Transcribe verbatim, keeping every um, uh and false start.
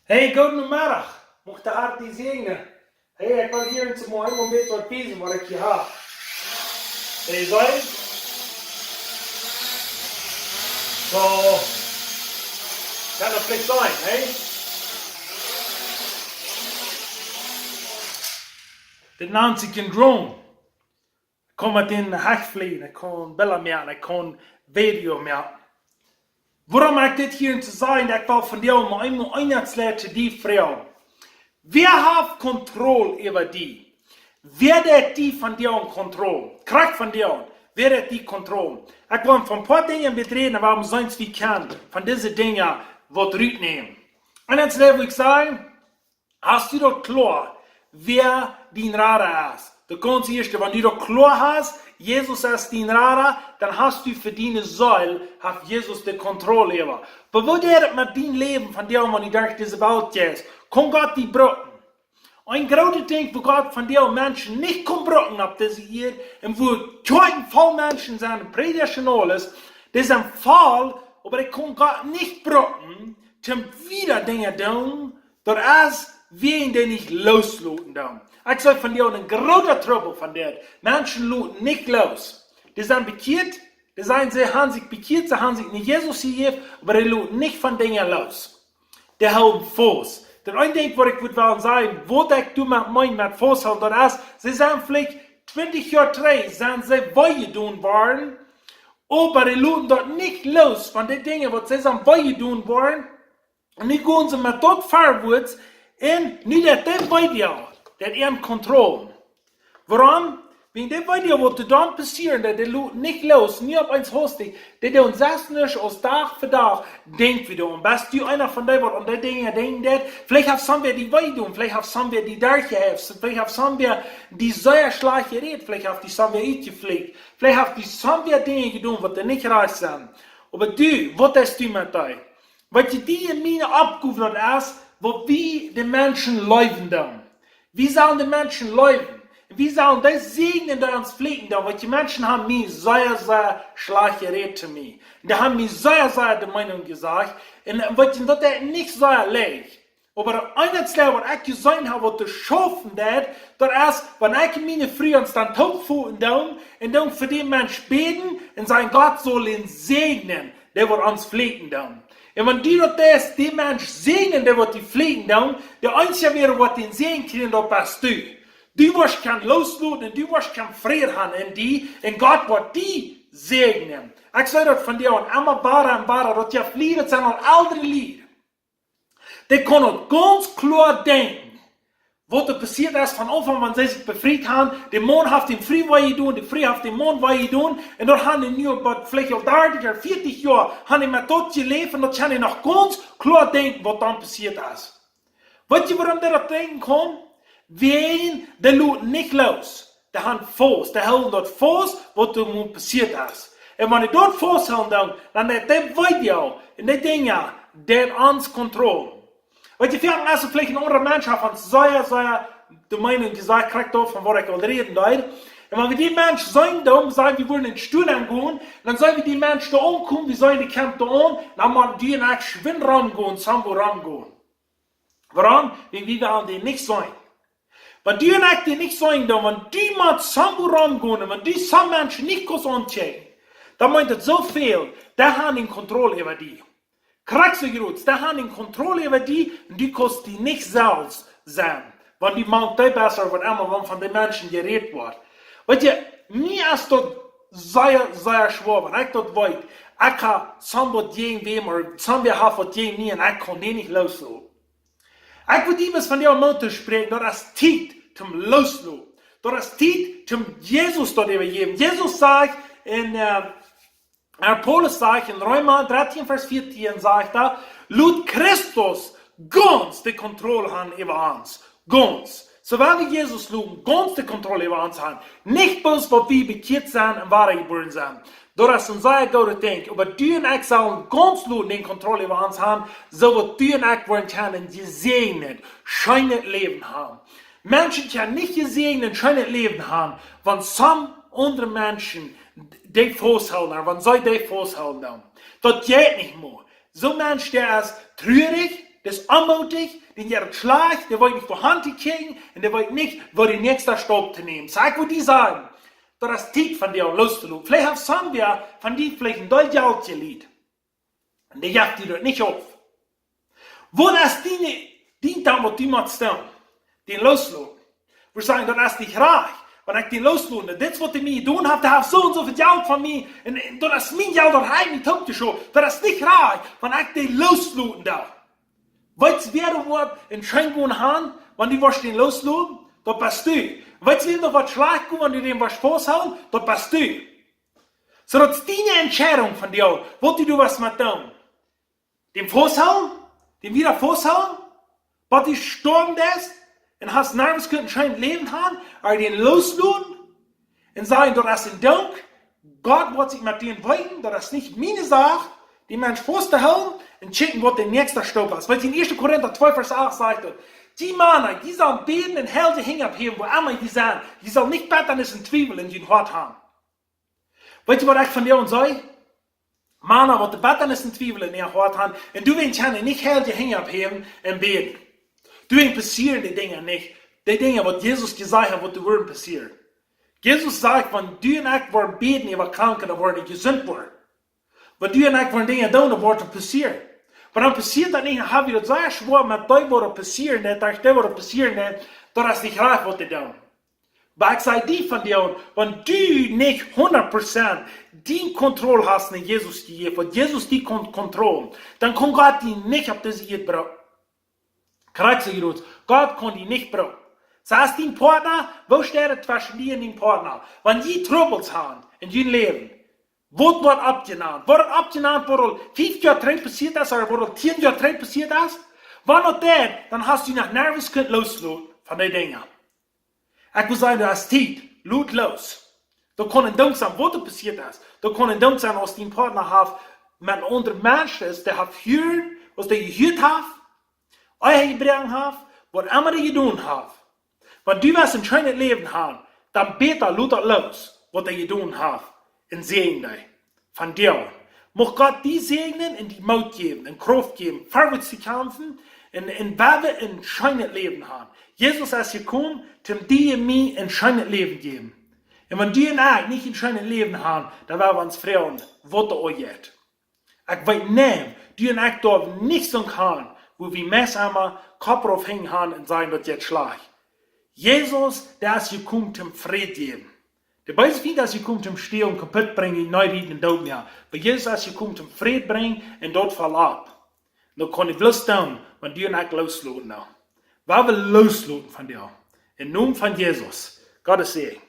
Hey, goodemiddag. Mucht de Herr die säajnen. Hey, ekj well hia eenmol een bät waut wiesen waut ekj hia hab. Hey, soo. Soo. Kaun daut veleicht sennen, hey? Dit nant sikj een Drone. Ekj kaun met dän Hech fleajen, ekj kaun Bilda moaken, ekj kaun Video moaken. Wuarom ekj dit hia to sajen, ekj well von die mau eemol eent to die froagen. Wäa haft Kontroll äwa die? Wäa haft die von die aun Kontroll? Krakjt von die aun. Wäa haft die Kontroll? Ekj well von een poa Dinja met räden, wuarom sent wie kjennen von dise Dinja waut rutnämen. Un dan wull ekj sajen, hast du daut kloa, wäa dien Rada es? Daut gaunz ieeschte, wan du daut kloa hast, Jesus es dien Rada, dan hast du fa diene Seel, haft Jesus de Kontroll äwa. Oba woo jeit et met dien Läwen von die, wan du derch dise Welt jeist? Kaun Gott die brucken? Een grootet Dinkj, woo Gott von die Menschen nich kaun brucken opp dise Ieed, un woo Kjoakjen voll Menschen sent, un Prädjasch un aules, dee sent voll, oba dee kaun Gott nich brucken, toom wieda Dinja doonen, daut es, wäajen dee nich loosloten doonen. Ekj saj von die, een groota Trubbel von dit. Menschen loten nich loos. Dee sent bekjieet, dee sajen, see haben sikj bekjieet, see haben sikj no Jesus jejäft, oba dee loten nich von Dinja loos. Dee hoolen faust. Daut eent Dinkj, waut ekj wudd wellen sajen, waut ekj doamet meen met fausthoolen, daut es, see sent veleicht twintich Joa trigj, sent see wee jedonen worden, oba dee loten daut nich loos von dee Dinja, waut see sent wee jedonen worden. Un nu gonen see met daut verwoats, un nu daut dee Wee, daut an Kontroll. Wuarom? Wäajen dee Wee, waut doa dan passieren, daut dee loten nich loos, nu opp eemol hastich, dee doonen sest nuscht aus Dach fa Dach, denkj wie doaraun. Best du eena von dee, waut aun dee Dinja denkjt? Veleicht haft somebody die wee jedonen, veleicht haft somebody die derchjehäft, veleicht haft somebody die sea schlajcht jerät, veleicht haft die somebody utjeflieekjt, veleicht haft die somebody Dinja jedonen, waut doa nich rajcht sent. Oba du, waut deist du met dee? Waut je die un miene Oppgow daut es, waut wie de Menschen leewen doonen. Wie sellen de Menschen leewen. Un wie sellen dee säajnen, dee ons flieekjen doonen. Waut je Menschen haben mie sea, sea schlajcht jerät to mie. Dee haben mie sea, sea de Meenunk jesajcht. Un waut je, daut es nich sea leicht. Oba daut eensje, waut ekj jeseenen hab, waut to schaufen deit, daut es, wan ekj un miene Fru ons dan toopfoten doonen un dan fa dän Mensch bäden un sajen, Gott saul am säajnen, dee waut ons flieekjen doonen. Un wan du daut deist, dän Mensch säajnen, dee waut die flieekjen doonen, de eensje, wäa waut dän Säajen kjrieen, daut best du. Du woascht kjennen loosloten un du woascht kjennen Fräd haben en die un Gott woat die säajnen. Ekj saj daut von die aun emma wada un wada, daut je flieren sent aul eldre Lied. Dee kjennen daut gaunz kloa denkjen, waut doa passieet es von Aunfank, wan see sikj befriet haben. De Maun haft de Fru wee jedonen, de Fru haft dän Maun wee jedonen. Un doa haben dee nu waut veleicht aul dartich ooda vieetich Joa haben dee met daut jeläft un daut kjennen dee noch gaunz kloa denkjen, waut dan passieet es. Weetst du, wuarom dee daut denkjen kaun? Wäajen dee loten nich loos. Dee haben faust, dee hoolen daut faust, waut doa nu passieet es. Un wan dee daut fausthoolen, dan, dan deit dee Wee un dee Dinja, dee ons Kontroll. Weetst du, veleicht es veleicht een aundra Mensch, haft ons sea, sea de Meenunk jesajcht, krakjt doa von waut ekj aul räden deed. Un wan wie dän Mensch seenen, dan saj wie, wie wellen en Stool aungonen, dan saj wie dän Mensch doa aunkomen, wie seenen dän Kjamp doa aun, dan mott du un ekj schwind romgonen, soo wie romgonen. Wuarom? Wäajen wie wellen dän nich seenen. Wan du un ekj dän nich seenen, dan, wan du motst soo romgonen, wan du soone Menschen nich kaust aunkjikjen, dan meent daut soo väl, dee haben Kontroll äwa die. Krakjt soo groot, dee haben Kontroll äwa die, un du kaust die nich selfst sennen. Wan du motst dee best, waut emma, wan von dee Menschen jerät woat. Weetst du, mie es daut sea, sea schwoa, wan ekj daut weet, ekj hab somebody jäajen wäm, ooda somebody haft waut jäajen mie, un ekj kaun dän nich loosloten. Ekj well die met von dee Moot spräakjen, daut es Tiet toom loosloten. Daut es Tiet toom Jesus daut äwajäwen. Jesus sajcht en, äh, äh, Paulus sajcht en Reema dartieen Varsch vieetieen, sajcht hee, lot Christus gaunz de Kontroll haben äwa ons. Gaunz. Soo wan wie Jesus loten gaunz de Kontroll äwa ons haben. Nich bloos, wan wie bekjieet sent un wadajebuaren sent. Daut es een sea goodet Dinkj. Oba du un ekj sellen gaunz loten dän Kontroll äwa ons haben, soo daut du un ekj woaren kjennen jesäajent, scheenet Läwen haben. Menschen kjennen nich jesäajent, scheenet Läwen haben, wan soone aundre Menschen dee fausthoolen, ooda wan see dee fausthoolen dan. Daut jeit nich mea. Soon Mensch, dee es trurich, Dee es onmoodich, dän jeit daut schlajcht, dee weet nich, wua han to kjikjen un dee weet nich, woo de näakjste Staup to nämen. Saj ekj, woo dee sent, daut es Tiet von dee loos to loten. Veleicht haft somebody von die veleicht een Deel Jelt jelieent. Un dee jeft die daut nich auf. Waut es dien, dien Dach, waut du motst doonen? Dän loos loten. Wie sajen, daut es nich rajcht, wan ekj dän loos loten doo. Dit es waut dee mie jedonen haft, dee haft soo un soo väl Jelt von mie. Un, un daut es mien Jelt, daut hee mie toopjeschauft. Daut es nich rajcht, wan ekj dän loos loten doo. Weetst, wäa doa woat een scheen Gonen han, wan du woascht dän loos loten? Daut best du. Weetst, wäm daut woat schlajcht gonen, wan du dän woascht fausthoolen? Daut best du. Soo daut es diene Entscheidunk von dee, waut du doa woascht met doonen. Dän fausthoolen, dän wieda fausthoolen, bat du stoawen deist un hast nuscht kunt een scheenet Läwen han, ooda dän loos loten un sajen, daut es een Doot, Gott woat sikj met dän weeten, daut es nich miene Sach, dän Mensch faust to hoolen un kjikjen, waut de näakjste Staup es. Weetst, en Ieeschte Korinta twee Varsch acht sajcht daut: Jie Mana, jie sellen bäden un heilje Henj opphäwen, wua emma jie sent. Jie sellen nich Bettanis un Twiewel en jun Hoat han. Weetst, waut ekj von dee aun saj? Mana, waut de Bettanis un Twiewel en äa Hoat han, un doawäajen kjennen nich heilje Henj opphäwen un bäden. Doawäajen passieren dee Dinja nich. Dee Dinja, waut Jesus jesajcht haft, waut doa woaren passieren. Jesus sajcht, wan du un ekj woaren bäden äwa Kranke, dan woaren dee jesunt woaren. Wan du un ekj woaren Dinja doonen, dan woat daut passieren. Oba dan passieet daut nich, dan ha wie daut sea schwoa met dee, waut daut passieren deit, derch dee, waut daut passieren deit, daut es nich rajcht, waut dee doonen. Oba ekj saj die von dee, wan du nich hundat Prozent diene Kontroll hast aun Jesus jejäft, waut Jesus die kaun kontrollen, dan kaun Gott die nich opp dise Ieed brucken. Krakjt soo jrod, Gott kaun die nich brucken. Soo aus dien Partna, woo steit et tweschen die un dien Partna? Wan jie Trubbels han en jun Läwen, waut woat oppjenant? Woat oppjenant, waut aul fief Joa trigj passieet es, ooda waut aul tieen Joa trigj passieet es? Wan daut deit, dan hast du noch nuscht kunt loos loten von dee Dinja. Ekj well sajen, daut es Tiet, lot loos. Daut kaun een Doot sennen, waut doa passieet es. Daut kaun een Doot sennen, aus dien Partna haft met een aundren Mensch, aus dee haft jehuat, aus dee jehuat haft, Ehe jebroaken haft, waut emma dee jedonen haft. Wan du woascht een scheenet Läwen han, dan bäta lot daut loos, waut dee jedonen haft, un säajen dee von dee. Mucht Gott die säajnen un die Moot jäwen un Krauft jäwen, verwoats to kjamfen un, un woa wie een scheenet Läwen han. Jesus es jekomen, om die un mie een scheenet Läwen jäwen. Un wan du un ekj nich een scheenet Läwen han, dan woa wie ons froagen, waut doa aunjeit. Ekj weet nich, du un ekj doawen nich soo han, woo wie meist emma Kopp rauf henjen han un sajen, daut jeit schlajcht. Jesus, dee es jekomen, om Fräd jäwen. De beese Fient es jekomen, om stälen, kaputt brinjen, nich rieden un doot moaken. Oba Jesus es jekomen, om Fräd brinjen un daut voll opp. Daut kaun hee bloos doonen, wan du un ekj loos loten doonen. Woa wie loos loten von dee? Em Nomen von Jesus. Gott sie Säajen.